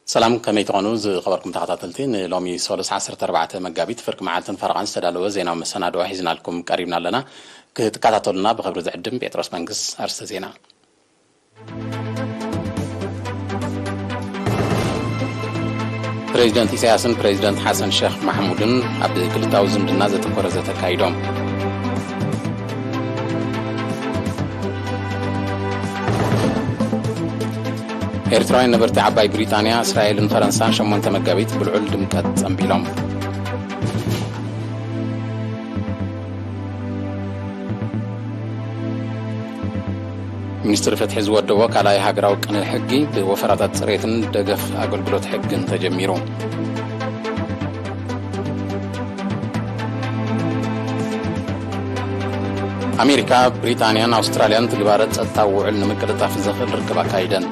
ሰላም፣ ከመይ ትኾኑ ዝኸበርኩም ተኸታተልቲ? ንሎሚ ሰሉስ ዓሰርተ ኣርባዕተ መጋቢት ፍርቂ መዓልትን ፈረቓን ዝተዳለወ ዜናዊ መሰናድኦ ሒዝናልኩም ቀሪብና ኣለና። ክትከታተሉና ብኽብሪ ዝዕድም ጴጥሮስ መንግስ። ኣርስተ ዜና። ፕሬዚደንት ኢሳያስን ፕሬዚደንት ሓሰን ሸኽ ማሕሙድን ኣብ ክልታዊ ዝምድና ዘተኮረ ዘተ ኣካይዶም። ኤርትራውያን ነበርቲ ዓባይ ብሪጣንያ፣ እስራኤልን ፈረንሳን ሸሞንተ መጋቢት ብልዑል ድምቀት ጸንቢሎም። ሚኒስትሪ ፍትሒ ዝወደቦ ካልኣይ ሃገራዊ ቅነ ሕጊ ብወፈራታት ጽሬትን ደገፍ ኣገልግሎት ሕግን ተጀሚሩ። ኣሜሪካ፣ ብሪጣንያን ኣውስትራልያን ትግባረ ጸጥታዊ ውዕል ንምቅልጣፍ ዘኽእል ርክብ ኣካይደን።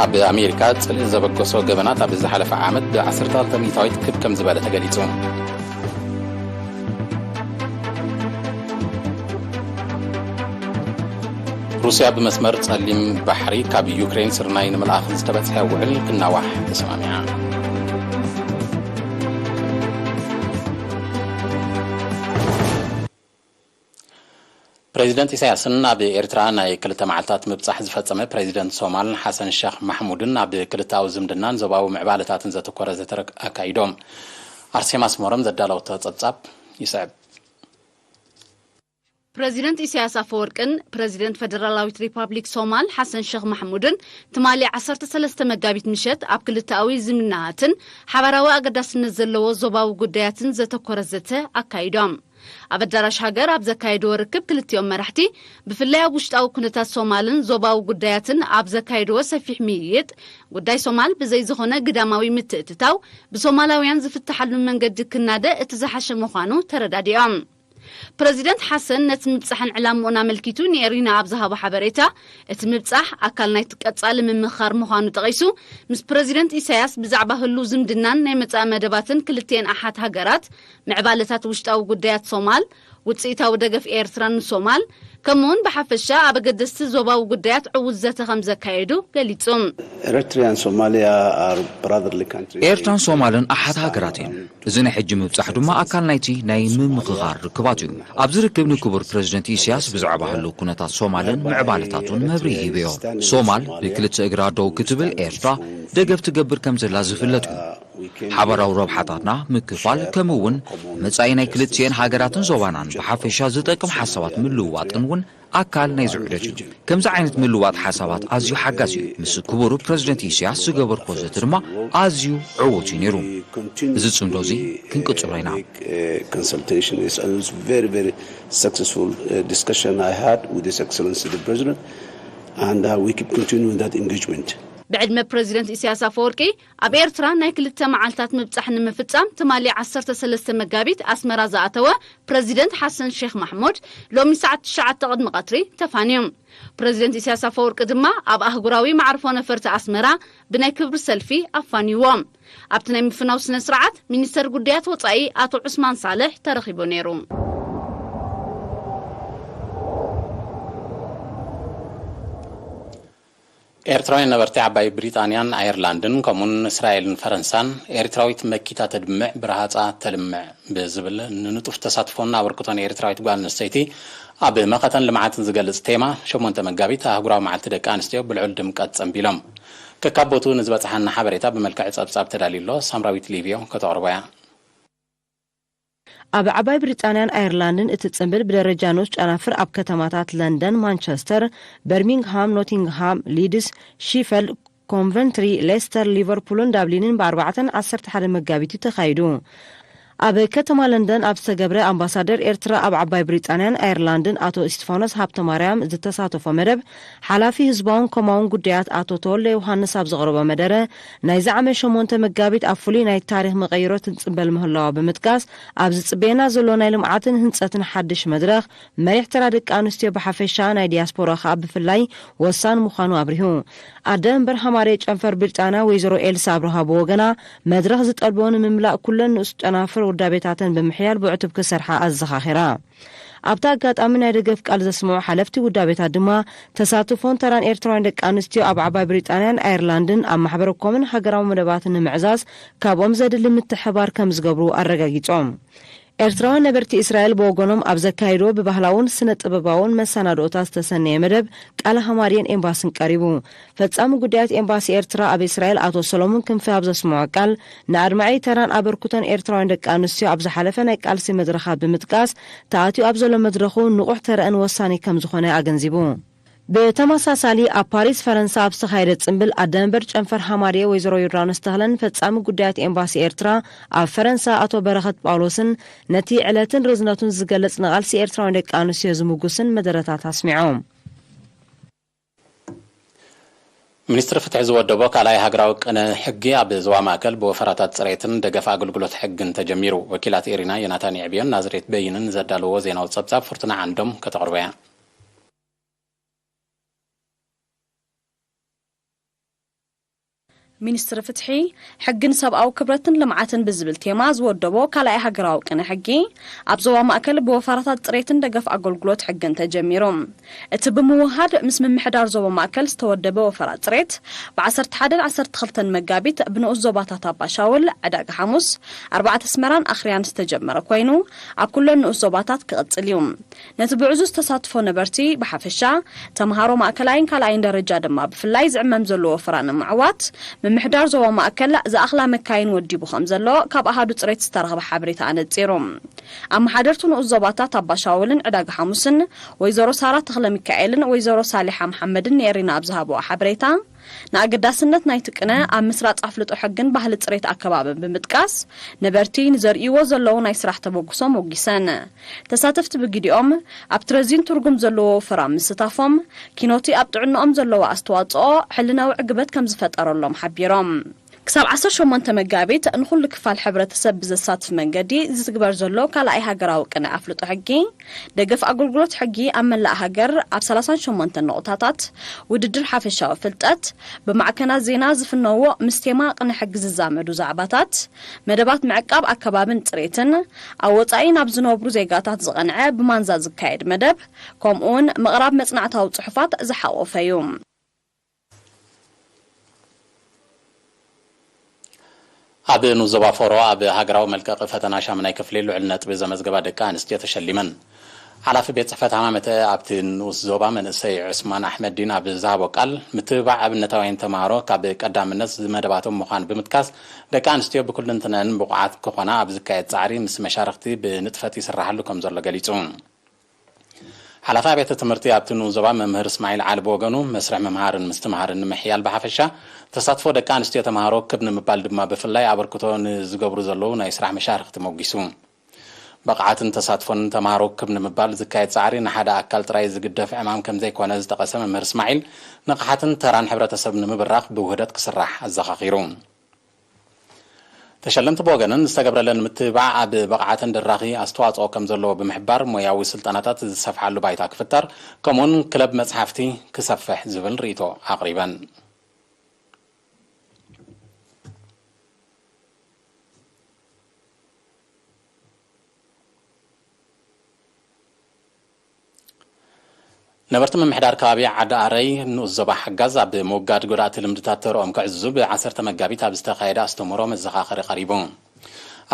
ኣብ ኣሜሪካ ጽልኢ ዘበገሶ ገበናት ኣብ ዝሓለፈ ዓመት ብ12 ሚእታዊት ክብ ከም ዝበለ ተገሊጹ። ሩስያ ብመስመር ጸሊም ባሕሪ ካብ ዩክሬን ስርናይ ንምልኣኽ ዝተበጽሐ ውዕል ክናዋሕ ተሰማሚዓ። ፕሬዚደንት ኢሳያስን ኣብ ኤርትራ ናይ ክልተ መዓልታት ምብጻሕ ዝፈጸመ ፕሬዚደንት ሶማል ሓሰን ሸኽ ማሕሙድን ኣብ ክልተኣዊ ዝምድናን ዞባዊ ምዕባለታትን ዘተኮረ ዘተ ኣካይዶም። ኣርሴማ ኣስመሮም ዘዳለወቶ ጸብጻብ ይስዕብ። ፕረዚደንት ኢሳያስ ኣፈወርቅን ፕረዚደንት ፈደራላዊት ሪፓብሊክ ሶማል ሓሰን ሸኽ ማሕሙድን ትማሊ ዓሰርተ ሰለስተ መጋቢት ምሸት ኣብ ክልተኣዊ ዝምድናታትን ሓባራዊ ኣገዳስነት ዘለዎ ዞባዊ ጉዳያትን ዘተኮረ ዘተ ኣካይዶም። ኣብ ኣዳራሽ ሃገር ኣብ ዘካየድዎ ርክብ ክልቲኦም መራሕቲ ብፍላይ ኣብ ውሽጣዊ ኩነታት ሶማልን ዞባዊ ጉዳያትን ኣብ ዘካየድዎ ሰፊሕ ምይይጥ፣ ጉዳይ ሶማል ብዘይ ዝኾነ ግዳማዊ ምትእትታው ብሶማላውያን ዝፍትሓሉ መንገዲ ክናደ እቲ ዝሓሸ ምዃኑ ተረዳዲኦም። ፕረዚደንት ሓሰን ነቲ ምብጻሕን ዕላምኡን ኣመልኪቱ ንኤሪና ኣብ ዝሃቦ ሓበሬታ፣ እቲ ምብጻሕ ኣካል ናይቲ ቀጻሊ ምምኽኻር ምዃኑ ጠቒሱ፣ ምስ ፕረዚደንት ኢሳያስ ብዛዕባ ህሉው ዝምድናን ናይ መጻኢ መደባትን ክልቲኤን ኣሓት ሃገራት፣ ምዕባለታት ውሽጣዊ ጉዳያት ሶማል፣ ውጽኢታዊ ደገፍ ኤርትራ ንሶማል፣ ከምኡውን ብሓፈሻ ኣብ ኣገደስቲ ዞባዊ ጉዳያት ዕዉት ዘተ ከም ዘካየዱ ገሊጹ። Eritrea and Somalia are brotherly countries. ኤርትራን ሶማልን ኣሓት ሃገራት እየን። እዚ ናይ ሕጂ ምብጻሕ ድማ ኣካል ናይቲ ናይ ምምኽኻር ርክባት እዩ። ኣብዚ ርክብ ንክቡር ፕረዚደንት ኢሳያስ ብዛዕባ ህሉው ኩነታት ሶማልን ምዕባለታቱን መብርሂ ሂበዮ። ሶማል ብክልተ እግራ ደው ክትብል ኤርትራ ደገፍ ትገብር ከም ዘላ ዝፍለጥ እዩ። ሓባራዊ ረብሓታትና ምክፋል፣ ከምኡ እውን መጻኢ ናይ ክልቲኤን ሃገራትን ዞባናን ብሓፈሻ ዝጠቅም ሓሳባት ምልውዋጥን እውን ኣካል ናይዚ ዑደት እዩ። ከምዚ ዓይነት ምልውዋጥ ሓሳባት ኣዝዩ ሓጋዚ እዩ። ምስ ክቡር ፕረዚደንት ኢሳያስ ዝገበርኩዎ ዘተ ድማ ኣዝዩ ዕዉት እዩ ነይሩ። እዚ ጽምዶ እዚ ክንቅጽሎ ኢና። Consultation is a very, very successful, uh, discussion I had with His Excellency the President, and, uh, we keep continuing that engagement. ብዕድመ ፕረዚደንት ኢሳያስ ኣፈወርቂ ኣብ ኤርትራ ናይ ክልተ መዓልታት ምብጻሕ ንምፍጻም ትማሊ ዓሰርተ ሰለስተ መጋቢት ኣስመራ ዝኣተወ ፕረዚደንት ሓሰን ሼክ ማሕሙድ ሎሚ ሰዓት ትሽዓተ ቅድሚ ቀትሪ ተፋንዩ። ፕረዚደንት ኢሳያስ ኣፈወርቂ ድማ ኣብ ኣህጉራዊ መዓርፎ ነፈርቲ ኣስመራ ብናይ ክብሪ ሰልፊ ኣፋንይዎ። ኣብቲ ናይ ምፍናው ስነ ስርዓት ሚኒስተር ጉዳያት ወጻኢ ኣቶ ዑስማን ሳልሕ ተረኺቡ ነይሩ። ኤርትራውያን ነበርቲ ዓባይ ብሪጣንያን ኣየርላንድን ከምኡን እስራኤልን ፈረንሳን፣ ኤርትራዊት መኪታ ተድምዕ ብረሃጻ ተልምዕ ብዝብል ንንጡፍ ተሳትፎን ኣበርክቶን ኤርትራዊት ጓል ኣንስተይቲ ኣብ መኸተን ልምዓትን ዝገልጽ ቴማ ሸሞንተ መጋቢት ኣህጉራዊ መዓልቲ ደቂ ኣንስትዮ ብልዑል ድምቀት ጸንቢሎም። ከካቦቱ ንዝበጽሓና ሓበሬታ ብመልክዕ ጸብጻብ ተዳልዩ ኣሎ። ሳምራዊት ሊብዮ ከተቕርቦ እያ። ኣብ ዓባይ ብሪጣንያን ኣየርላንድን እቲ ጽምብል ብደረጃ ንኡስ ጨናፍር ኣብ ከተማታት ለንደን፣ ማንቸስተር፣ በርሚንግሃም፣ ኖቲንግሃም፣ ሊድስ፣ ሺፈልድ፣ ኮንቨንትሪ፣ ሌስተር፣ ሊቨርፑልን ዳብሊንን ብ ኣርባዕተን ዓሰርተ ሓደ መጋቢት እዩ ተኻይዱ። ኣብ ከተማ ለንደን ኣብ ዝተገብረ ኣምባሳደር ኤርትራ ኣብ ዓባይ ብሪጣንያን ኣየርላንድን ኣቶ እስቲፋኖስ ሃብተማርያም ዝተሳተፎ መደብ ሓላፊ ህዝባውን ኮማውን ጉዳያት ኣቶ ተወልደ ዮሃንስ ኣብ ዘቕረቦ መደረ ናይዚ ዓመት ሸሞንተ መጋቢት ኣብ ፍሉይ ናይ ታሪኽ መቐይሮ ትጽበል ምህላዋ ብምጥቃስ ኣብ ዝጽበየና ዘሎ ናይ ልምዓትን ህንጸትን ሓድሽ መድረኽ መሪሕ ተራ ደቂ ኣንስትዮ ብሓፈሻ ናይ ዲያስፖራ ከኣ ብፍላይ ወሳኒ ምዃኑ ኣብሪሁ። ኣደ እምበር ሃማሬ ጨንፈር ብሪጣንያ ወይዘሮ ኤልሳ ኣብርሃ ብወገና መድረኽ ዝጠልቦ ንምምላእ ኩለን ንኡስ ጨናፍር ውዳቤታተን ብምሕያል ብዕቱብ ክሰርሓ ኣዘኻኺራ። ኣብቲ ኣጋጣሚ ናይ ደገፍ ቃል ዘስምዑ ሓለፍቲ ውዳቤታት ድማ፣ ተሳትፎን ተራን ኤርትራውያን ደቂ ኣንስትዮ ኣብ ዓባይ ብሪጣንያን ኣየርላንድን ኣብ ማሕበረ ኮምን ሃገራዊ መደባትን ንምዕዛዝ ካብኦም ዘድሊ ምትሕባር ከም ዝገብሩ ኣረጋጊጾም። ኤርትራውያን ነበርቲ እስራኤል ብወገኖም ኣብ ዘካይድዎ ብባህላውን ስነ ጥበባውን መሰናድኦታት ዝተሰነየ መደብ ቃለ ሃማድየን ኤምባስን ቀሪቡ። ፈጻሚ ጉዳያት ኤምባሲ ኤርትራ ኣብ እስራኤል ኣቶ ሰሎሞን ክንፈ ኣብ ዘስምዖ ቃል፣ ንኣድማዒ ተራን ኣበርክቶን ኤርትራውያን ደቂ ኣንስትዮ ኣብ ዝሓለፈ ናይ ቃልሲ መድረኻት ብምጥቃስ፣ ተኣትዩ ኣብ ዘሎ መድረኹ ንቑሕ ተረእን ወሳኒ ከም ዝኾነ ኣገንዚቡ። ብተመሳሳሊ ኣብ ፓሪስ ፈረንሳ ኣብ ዝተኻየደ ጽምብል ኣደመንበር ጨንፈር ሃማድየ ወይዘሮ ዮርዳኖስ ተኽለን ፈጻሚ ጉዳያት ኤምባሲ ኤርትራ ኣብ ፈረንሳ ኣቶ በረኸት ጳውሎስን ነቲ ዕለትን ርዝነቱን ዝገልጽ ንቓልሲ ኤርትራውያን ደቂ ኣንስትዮ ዝምጉስን መደረታት ኣስሚዖም። ሚኒስትሪ ፍትሒ ዝወደቦ ካልኣይ ሃገራዊ ቅነ ሕጊ ኣብ ዞባ ማእከል ብወፈራታት ጽሬትን ደገፍ ኣገልግሎት ሕግን ተጀሚሩ። ወኪላት ኤሪና ዮናታን የዕብዮን ናዝሬት በይንን ዘዳለዎ ዜናዊ ጸብጻብ ፍርቱና ዓንዶም ከተቕርቦ እያ። ሚኒስትሪ ፍትሒ፣ ሕግን ሰብኣዊ ክብረትን ልምዓትን ብዝብል ቴማ ዝወደቦ ካልኣይ ሃገራዊ ቅነ ሕጊ ኣብ ዞባ ማእከል ብወፈራታት ጽሬትን ደገፍ ኣገልግሎት ሕግን ተጀሚሩ። እቲ ብምውሃድ ምስ ምምሕዳር ዞባ ማእከል ዝተወደበ ወፈራ ጽሬት ብ ዓሰርተ ሓደን ዓሰርተ ክልተን መጋቢት ብንኡስ ዞባታት ኣባሻውል፣ ዕዳጋ ሓሙስ፣ ኣርባዕተ ኣስመራን ኣኽርያን ዝተጀመረ ኮይኑ፣ ኣብ ኩለን ንኡስ ዞባታት ክቕጽል እዩ። ነቲ ብዕዙዝ ተሳትፎ ነበርቲ ብሓፈሻ፣ ተምሃሮ ማእከላይን ካልኣይን ደረጃ ድማ ብፍላይ ዝዕመም ዘሎ ወፈራ ንምዕዋት፣ ምምሕዳር ዞባ ማእከል ዝኣኽላ መካይን ወዲቡ ከም ዘሎ ካብ ኣሃዱ ጽሬት ዝተረኽበ ሓበሬታ ኣነጺሩ። ኣመሓደርቲ ንኡስ ዞባታት ኣባሻውልን ዕዳጋ ሓሙስን፣ ወይዘሮ ሳራ ተኽለ ሚካኤልን ወይዘሮ ሳሊሓ መሓመድን ንኤሪና ኣብ ዝሃብኦ ሓበሬታ፣ ንኣገዳስነት ናይቲ ቅነ ኣብ ምስራጽ ኣፍልጦ ሕግን ባህሊ ጽሬት ኣከባብን ብምጥቃስ፣ ነበርቲ ንዘርእይዎ ዘለዉ ናይ ስራሕ ተበግሶ ሞጒሰን። ተሳተፍቲ ብግዲኦም፣ ኣብቲ ረዚን ትርጉም ዘለዎ ወፈራ ምስታፎም፣ ኪኖቲ ኣብ ጥዕናኦም ዘለዎ ኣስተዋጽኦ ሕልናዊ ዕግበት ከም ዝፈጠረሎም ሓቢሮም። ክሳብ ዓሰርተ ሸሞንተ መጋቢት ንኹሉ ክፋል ሕብረተሰብ ብዘሳትፍ መንገዲ ዝትግበር ዘሎ ካልኣይ ሃገራዊ ቅነ ኣፍልጦ ሕጊ፣ ደገፍ ኣገልግሎት ሕጊ ኣብ መላእ ሃገር ኣብ ሰላሳን ሸሞንተን ነቑጣታት፣ ውድድር ሓፈሻዊ ፍልጠት፣ ብማዕከናት ዜና ዝፍነዎ ምስ ቴማ ቅነ ሕጊ ዝዛመዱ ዛዕባታት፣ መደባት ምዕቃብ ኣከባብን ጽሬትን፣ ኣብ ወጻኢ ናብ ዝነብሩ ዜጋታት ዝቐንዐ ብማንዛ ዝካየድ መደብ፣ ከምኡውን ምቕራብ መጽናዕታዊ ጽሑፋት ዝሓቖፈ እዩ። ኣብ ንኡስ ዞባ ፎሮ ኣብ ሃገራዊ መልቀቂ ፈተና ሻምናይ ክፍሊ ልዑል ነጥቢ ዘመዝገባ ደቂ ኣንስትዮ ተሸሊመን። ሓላፊ ቤት ጽሕፈት ሃማመተ ኣብቲ ንኡስ ዞባ መንእሰይ ዑስማን ኣሕመዲን ኣብ ዝሃቦ ቃል፣ ምትብባዕ ኣብነታውያን ተምሃሮ ካብ ቀዳምነት ዝመደባቶም ምዃን ብምጥቃስ፣ ደቂ ኣንስትዮ ብኩልንትነን ብቑዓት ክኾና ኣብ ዝካየድ ጻዕሪ ምስ መሻርኽቲ ብንጥፈት ይስራሓሉ ከም ዘሎ ገሊጹ። ሓላፊ ኣብያተ ትምህርቲ ኣብቲ ንኡስ ዞባ መምህር እስማዒል ዓሊ ብወገኑ፣ መስርሕ ምምሃርን ምስትምሃርን ንምሕያል ብሓፈሻ፣ ተሳትፎ ደቂ ኣንስትዮ ተምሃሮ ክብ ንምባል ድማ ብፍላይ ኣበርክቶ ንዝገብሩ ዘለዉ ናይ ስራሕ መሻርኽቲ ሞጒሱ። ብቕዓትን ተሳትፎን ተምሃሮ ክብ ንምባል ዝካየድ ጻዕሪ ንሓደ ኣካል ጥራይ ዝግደፍ ዕማም ከም ዘይኮነ ዝጠቐሰ መምህር እስማዒል፣ ንቕሓትን ተራን ሕብረተሰብ ንምብራኽ ብውህደት ክስራሕ ኣዘኻኺሩ። ተሸለምቲ ብወገነን ዝተገብረለን ምትብባዕ ኣብ ብቕዓተን ድራኺ ኣስተዋጽኦ ከም ዘለዎ ብምሕባር፣ ሞያዊ ስልጠናታት ዝሰፍሓሉ ባይታ ክፍጠር፣ ከምኡውን ክለብ መጽሓፍቲ ክሰፍሕ ዝብል ርእይቶ ኣቕሪበን። ነበርቲ ምምሕዳር ከባቢ ዓዲ ኣረይ ንኡስ ዞባ ሓጋዝ ኣብ ምውጋድ ጎዳእቲ ልምድታት ተርኦም ክዕዝዙ ብ ዓሰርተ መጋቢት ኣብ ዝተኻየደ ኣስተምህሮ መዘኻኸሪ ቀሪቡ።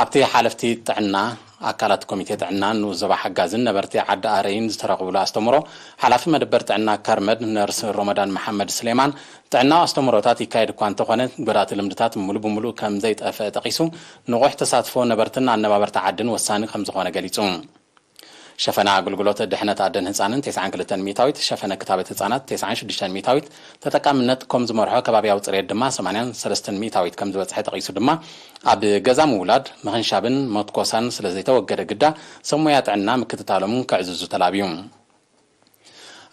ኣብቲ ሓለፍቲ ጥዕና፣ ኣካላት ኮሚቴ ጥዕና ንኡስ ዞባ ሓጋዝን ነበርቲ ዓዲ ኣረይን ዝተረኽቡሉ ኣስተምህሮ፣ ሓላፊ መደበር ጥዕና ከርመድ ነርስ ሮመዳን መሓመድ ስሌማን፣ ጥዕናዊ ኣስተምህሮታት ይካየድ እኳ እንተኾነ፣ ጎዳእቲ ልምድታት ሙሉ ብሙሉ ከም ዘይጠፍአ ጠቒሱ፣ ንቑሕ ተሳትፎ ነበርትን ኣነባበርቲ ዓድን ወሳኒ ከም ዝኾነ ገሊጹ። ሸፈና ኣገልግሎት ድሕነት ኣደን ህጻንን ተስዓን ክልተን ሚእታዊት፣ ሸፈነ ክታበት ህጻናት ተስዓን ሽዱሽተን ሚእታዊት፣ ተጠቃምነት ኮም ዝመርሖ ከባብያዊ ጽሬት ድማ ሰማንያን ሰለስተን ሚእታዊት ከም ዝበጽሐ ጠቒሱ ድማ፣ ኣብ ገዛ ምውላድ፣ ምኽንሻብን መትኮሳን ስለ ዘይተወገደ ግዳ፣ ሰብ ሞያ ጥዕና ምክትታሎምን ክዕዝዙ ተላብዩ።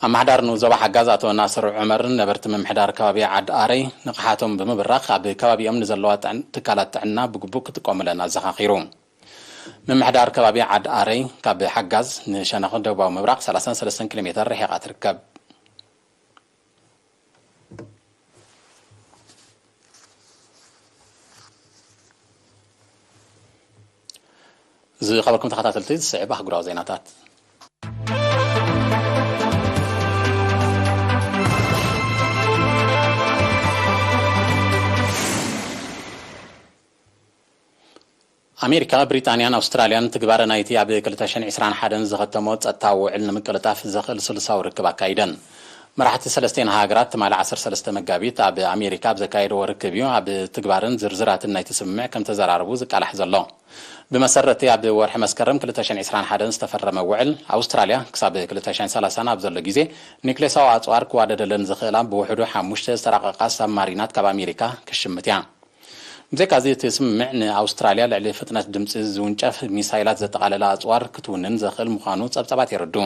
ኣመሓዳር ንኡስ ዞባ ሓጋዝ ኣቶ ናስር ዑመርን ነበርቲ ምምሕዳር ከባቢ ዓዲ ኣረይ ንቕሓቶም ብምብራኽ ኣብ ከባቢኦም ንዘለዋ ጥዕን-፣ ትካላት ጥዕና ብግቡእ ክጥቀሙለን ኣዘኻኺሩ። ምምሕዳር ከባቢ ዓዲ ኣረይ ካብ ሓጋዝ ንሸነኽ ደቡባዊ ምብራቕ ሰላሳን ሰለስተን ኪሎ ሜተር ርሒቓ ትርከብ። ዝኸበርኩም ተኸታተልቲ፣ ዝስዕብ ኣህጉራዊ ዜናታት። ኣሜሪካ፣ ብሪጣንያን ኣውስትራልያን ትግባረ ናይቲ ኣብ ክልተ ሽሕን ዕስራን ሓደን ዝኸተሞ ጸጥታዊ ውዕል ንምቅልጣፍ ዘኽእል ስሉሳዊ ርክብ ኣካይደን። መራሕቲ ሰለስቲኤን ሃገራት ትማሊ ዓሰርተ ሰለስተ መጋቢት ኣብ ኣሜሪካ ኣብ ዘካየድዎ ርክብ እዩ ኣብ ትግባርን ዝርዝራትን ናይቲ ስምምዕ ከም ተዘራረቡ ዝቃላሕ ዘሎ። ብመሰረቲ ኣብ ወርሒ መስከረም ክልተ ሽሕን ዕስራን ሓደን ዝተፈረመ ውዕል፣ ኣውስትራልያ ክሳብ ክልተ ሽሕን ሰላሳን ኣብ ዘሎ ግዜ ኒክሌሳዊ ኣጽዋር ክዋደደለን ዝኽእላ ብውሕዱ ሓሙሽተ ዝተራቐቓ ሳብማሪናት ካብ ኣሜሪካ ክሽምት እያ። ብዘይካዚ፣ እቲ ስምምዕ ንኣውስትራልያ ልዕሊ ፍጥነት ድምጺ ዝውንጨፍ ሚሳይላት ዘጠቓለለ ኣጽዋር ክትውንን ዘኽእል ምዃኑ ጸብጻባት የረድኡ።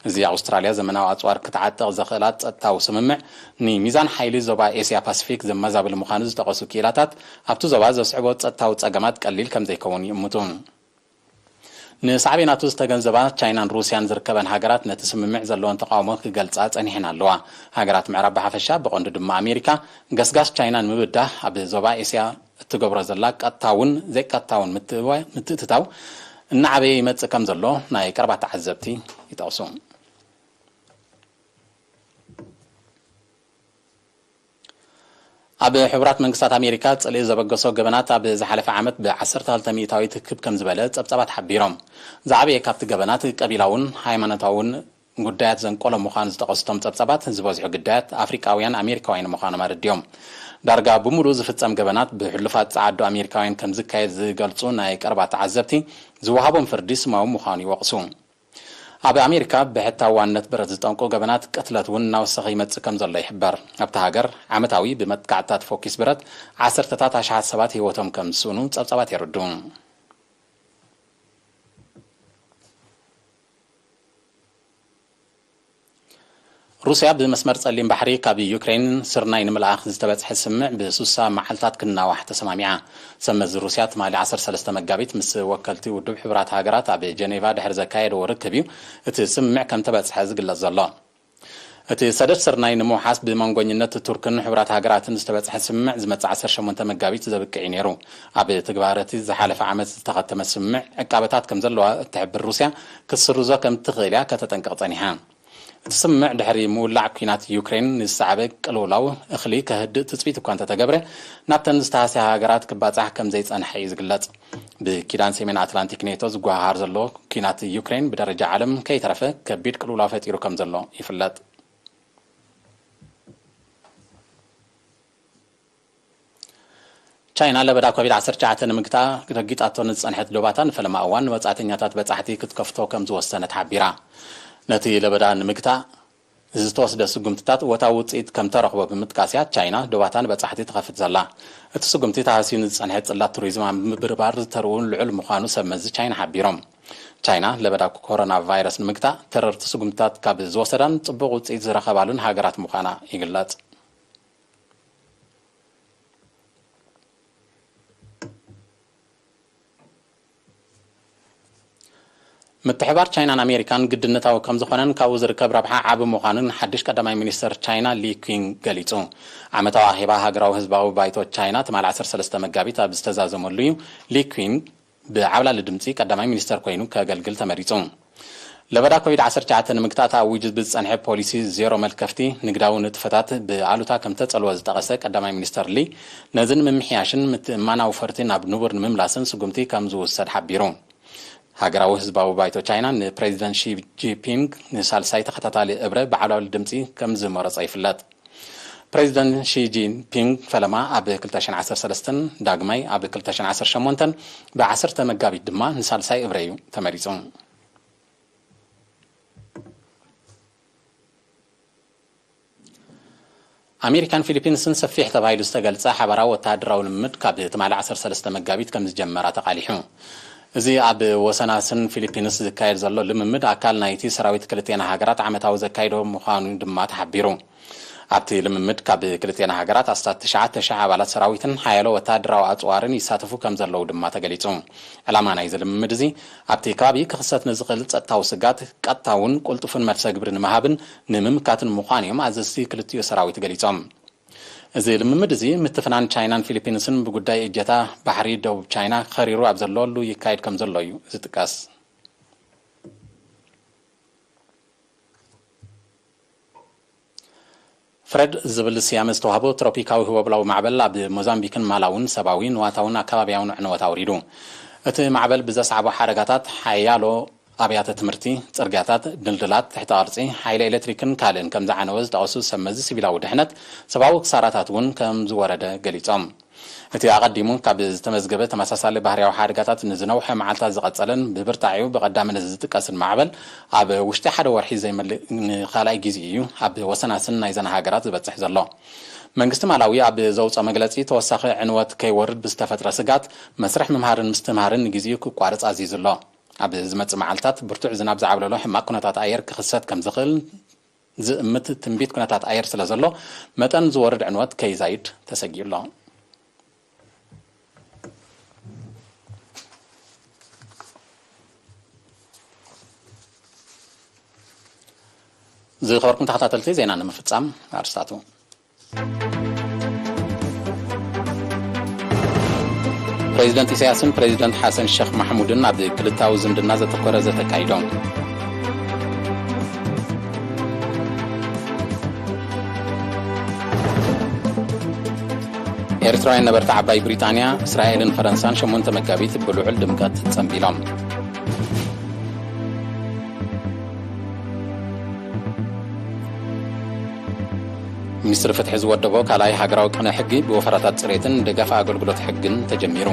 እዚ ኣውስትራልያ ዘመናዊ ኣጽዋር ክትዓጥቕ ዘኽእላ ጸጥታዊ ስምምዕ፣ ንሚዛን ሓይሊ ዞባ ኤስያ ፓሲፊክ ዘመዛብል ምዃኑ ዝጠቐሱ ክኢላታት፣ ኣብቲ ዞባ ዘስዕቦ ጸጥታዊ ጸገማት ቀሊል ከም ዘይከውን ይእምቱ። ንሳዕቤናቱ ዝተገንዘባ ቻይናን ሩስያን ዝርከበን ሃገራት ነቲ ስምምዕ ዘለወን ተቃውሞ ክገልጻ ጸኒሐን ኣለዋ። ሃገራት ምዕራብ ብሓፈሻ፣ ብቐንዱ ድማ ኣሜሪካ፣ ገስጋስ ቻይና ንምብዳህ ኣብ ዞባ ኤስያ እትገብሮ ዘላ ቀጥታውን ዘይቀጥታውን ምትእዋ-፣ ምትእትታው እናዓበየ ይመጽእ ከም ዘሎ ናይ ቀረባ ተዓዘብቲ ይጠቕሱ። ኣብ ሕቡራት መንግስታት ኣሜሪካ ጽልኢ ዘበገሶ ገበናት ኣብ ዝሓለፈ ዓመት ብ ዓሰርተ ክልተ ሚእታዊት ክብ ከም ዝበለ ጸብጻባት ሓቢሮም። ዝዓበየ ካብቲ ገበናት ቀቢላውን ሃይማኖታውን ጉዳያት ዘንቆሎ ምዃኑ ዝጠቐሱ እቶም ጸብጻባት፣ ዝበዝሑ ግዳያት ኣፍሪቃውያን ኣሜሪካውያን ምዃኖም ኣረዲኦም። ዳርጋ ብምሉኡ ዝፍጸም ገበናት ብሕሉፋት ጸዓዱ ኣሜሪካውያን ከም ዝካየድ ዝገልጹ ናይ ቀረባ ተዓዘብቲ፣ ዝወሃቦም ፍርዲ ስማዊ ምዃኑ ይወቕሱ። ኣብ ኣሜሪካ ብሕታውነት ብረት ዝጠንቁ ገበናት ቅትለት እውን እናወሰኸ ይመጽእ ከም ዘሎ ይሕበር። ኣብታ ሃገር ዓመታዊ ብመጥቃዕትታት ፎኪስ ብረት ዓሰርተታት ኣሽሓት ሰባት ህይወቶም ከም ዝስእኑ ጸብጻባት የረድኡ። ሩስያ ብመስመር ጸሊም ባሕሪ ካብ ዩክሬን ስርናይ ንምልኣኽ ዝተበጽሐ ስምምዕ ብሱሳ መዓልታት ክናዋሕ ተሰማሚዓ። ሰመዚ ሩስያ ትማሊ ዓሰርተ ሰለስተ መጋቢት ምስ ወከልቲ ውድብ ሕቡራት ሃገራት ኣብ ጀኔቫ ድሕሪ ዘካየድዎ ርክብ እዩ እቲ ስምምዕ ከም ተበጽሐ ዝግለጽ ዘሎ። እቲ ሰደድ ስርናይ ንምውሓስ ብመንጎኝነት ቱርክን ሕቡራት ሃገራትን ዝተበጽሐ ስምምዕ ዝመጽእ ዓሰርተ ሸሞንተ መጋቢት ዘብቅዕ እዩ ነይሩ። ኣብ ትግባረ እቲ ዝሓለፈ ዓመት ዝተኸተመ ስምምዕ ዕቃበታት ከም ዘለዋ እትሕብር ሩስያ፣ ክትስርዞ ከም እትኽእል እያ ከተጠንቅቕ ጸኒሓ። እቲ ስምምዕ ድሕሪ ምውላዕ ኲናት ዩክሬን ንዝሰዓበ ቅልውላው እኽሊ ከህድእ ትጽቢት እኳ እንተተገብረ፣ ናብተን ዝተሃስያ ሃገራት ክባጻሕ ከም ዘይጸንሐ እዩ ዝግለጽ። ብኪዳን ሰሜን ኣትላንቲክ ኔቶ ዝጓሃሃር ዘሎ ኲናት ዩክሬን ብደረጃ ዓለም ከይተረፈ ከቢድ ቅልውላው ፈጢሩ ከም ዘሎ ይፍለጥ። ቻይና ለበዳ ኮቪድ ዓሰርተ ትሽዓተ ንምግታእ ረጊጣቶ ንዝጸንሐት ዶባታ ንፈለማ እዋን ንወጻእተኛታት በጻሕቲ ክትከፍቶ ከም ዝወሰነት ሓቢራ። ነቲ ለበዳ ንምግታእ ዝተወስደ ስጉምትታት እወታዊ ውጽኢት ከም ተረኽቦ ብምጥቃስ እያ ቻይና ዶባታ ንበጻሕቲ ትኸፍት ዘላ። እቲ ስጉምቲ ተሃስዩ ንዝጸንሐ ጽላት ቱሪዝም ኣብ ምብርባር ዝተርኡ ልዑል ምዃኑ ሰብ መዚ ቻይና ሓቢሮም። ቻይና ለበዳ ኮሮና ቫይረስ ንምግታእ ተረርቲ ስጉምትታት ካብ ዝወሰዳን ጽቡቕ ውጽኢት ዝረኸባሉን ሃገራት ምዃና ይግለጽ። ምትሕባር ቻይናን ኣሜሪካን ግድነታዊ ከም ዝኾነን ካብኡ ዝርከብ ረብሓ ዓቢ ምዃኑን ሓድሽ ቀዳማይ ሚኒስተር ቻይና ሊ ኲንግ ገሊጹ። ዓመታዊ ኣኼባ ሃገራዊ ህዝባዊ ባይቶ ቻይና ትማሊ ዓሰርተ ሰለስተ መጋቢት ኣብ ዝተዛዘመሉ እዩ ሊ ኲንግ ብዓብላሊ ድምጺ ቀዳማይ ሚኒስተር ኮይኑ ከገልግል ተመሪጹ። ለበዳ ኮቪድ ዓሰርተ ትሽዓተ ንምግታእ ተኣዊጁ ብዝጸንሐ ፖሊሲ ዜሮ መልከፍቲ ንግዳዊ ንጥፈታት ብኣሉታ ከም ተጸልወ ዝጠቐሰ ቀዳማይ ሚኒስተር ሊ፣ ነዚ ንምምሕያሽን ምትእምማን ኣውፈርቲ ናብ ንቡር ንምምላስን ስጉምቲ ከም ዝውሰድ ሓቢሩ። ሃገራዊ ህዝባዊ ባይቶ ቻይና ንፕሬዚደንት ሺ ጂንፒንግ ንሳልሳይ ተኸታታሊ እብረ ብዓብላሊ ድምጺ ከም ዝመረጸ ይፍለጥ። ፕሬዚደንት ሺ ጂንፒንግ ፈለማ ኣብ ክልተ ሽሕን ዓሰርተ ሰለስተን፣ ዳግማይ ኣብ ክልተ ሽሕን ዓሰርተ ሸሞንተን፣ ብ ዓሰርተ መጋቢት ድማ ንሳልሳይ እብረ እዩ ተመሪጹ። ኣሜሪካን ፊሊፒንስን ሰፊሕ ተባሂሉ ዝተገልጸ ሓባራዊ ወተሃደራዊ ልምምድ ካብ ትማሊ ዓሰርተ ሰለስተ መጋቢት ከም ዝጀመራ ተቓሊሑ። እዚ ኣብ ወሰናስን ፊሊፒንስ ዝካየድ ዘሎ ልምምድ ኣካል ናይቲ ሰራዊት ክልቴና ሃገራት ዓመታዊ ዘካይዶ ምዃኑ ድማ ተሓቢሩ። ኣብቲ ልምምድ ካብ ክልቴና ሃገራት ኣስታት ትሽዓተ ሽሕ ኣባላት ሰራዊትን ሓያሎ ወተሃደራዊ ኣጽዋርን ይሳተፉ ከም ዘለዉ ድማ ተገሊጹ። ዕላማ ናይዚ ልምምድ እዚ ኣብቲ ከባቢ ክኽሰት ንዝኽእል ጸጥታዊ ስጋት ቀጥታውን ቅልጡፍን መልሰ ግብሪ ንምሃብን ንምምካትን ምዃኑ እዮም ኣዘዝቲ ክልቲኡ ሰራዊት ገሊጾም። እዚ ልምምድ እዚ ምትፍናን ቻይናን ፊሊፒንስን ብጉዳይ እጀታ ባሕሪ ደቡብ ቻይና ከሪሩ ኣብ ዘለሉ ይካየድ ከም ዘሎ እዩ ዝጥቀስ። ፍረድ ዝብል ስያመ ዝተዋህቦ ትሮፒካዊ ህቦብላዊ ማዕበል ኣብ ሞዛምቢክን ማላውን ሰብኣዊ፣ ንዋታውን ኣከባቢያውን ዕንወት ኣውሪዱ። እቲ ማዕበል ብዘስዓቦ ሓደጋታት ሓያሎ ኣብያተ ትምህርቲ፣ ጽርግያታት፣ ድልድላት፣ ትሕቲ ቅርጺ፣ ሓይሊ ኤሌክትሪክን ካልእን ከም ዝዓነወ ዝጠቐሱ ሰብ መዚ ሲቪላዊ ድሕነት፣ ሰብኣዊ ክሳራታት እውን ከም ዝወረደ ገሊጾም። እቲ ኣቐዲሙ ካብ ዝተመዝገበ ተመሳሳሊ ባህርያዊ ሓደጋታት ንዝነውሐ መዓልታት ዝቐጸለን ብብርታዒኡ ብቐዳምነት ዝጥቀስን ማዕበል፣ ኣብ ውሽጢ ሓደ ወርሒ ዘይመልእ ንኻልኣይ ግዜ እዩ ኣብ ወሰናስን ናይዘን ሃገራት ዝበጽሕ ዘሎ። መንግስቲ ማላዊ ኣብ ዘውፅኦ መግለጺ፣ ተወሳኺ ዕንወት ከይወርድ ብዝተፈጥረ ስጋት፣ መስርሕ ምምሃርን ምስትምሃርን ንግዜኡ ክቋረጽ ኣዚዙ ኣሎ። ኣብ ዝመጽእ መዓልታት ብርቱዕ ዝናብ ዝዓብለሎ ሕማቕ ኩነታት ኣየር ክኽሰት ከም ዝኽእል ዝእምት ትንቢት ኩነታት ኣየር ስለ ዘሎ፣ መጠን ዝወርድ ዕንወት ከይዛይድ ተሰጊኡ ኣሎ። ዝኸበርኩም ተኸታተልቲ፣ ዜና ንምፍጻም ኣርስታቱ። ፕሬዚደንት ኢሳያስን ፕሬዚደንት ሓሰን ሸኽ ማሕሙድን ኣብ ክልታዊ ዝምድና ዘተኮረ ዘተ ኣካይዶም። ኤርትራውያን ነበርቲ ዓባይ ብሪጣንያ፣ እስራኤልን ፈረንሳን ሸሞንተ መጋቢት ብልዑል ድምቀት ጸንቢሎም። ሚኒስትሪ ፍትሒ ዝወደቦ ካልኣይ ሃገራዊ ቅነ ሕጊ ብወፈራታት ጽሬትን ደገፍ ኣገልግሎት ሕግን ተጀሚሩ።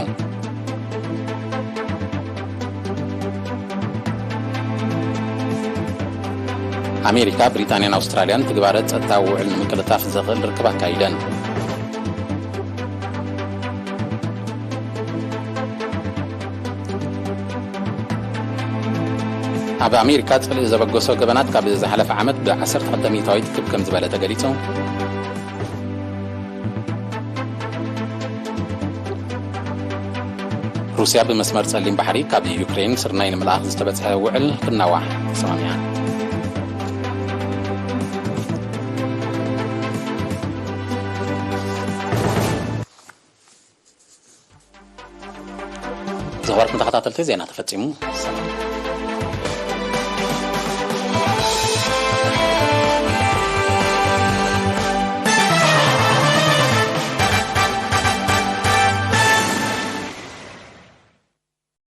ኣሜሪካ፣ ብሪጣንያን ኣውስትራልያን ትግባረ ጸጥታዊ ውዕል ንምቅልጣፍ ዘኽእል ርክብ ኣካይደን። ኣብ ኣሜሪካ ጽልኢ ዘበገሶ ገበናት ካብ ዝሓለፈ ዓመት ብ ዓሰርተ ክልተ ሚእታዊት ክብ ከም ዝበለ ተገሊጹ። ሩስያ ብመስመር ጸሊም ባሕሪ ካብ ዩክሬን ስርናይ ንምልኣኽ ዝተበጽሐ ውዕል ክናዋሕ ተሰማሚዓ። ዝኸበርኩም ተኸታተልቲ፣ ዜና ተፈጺሙ። ሰላም።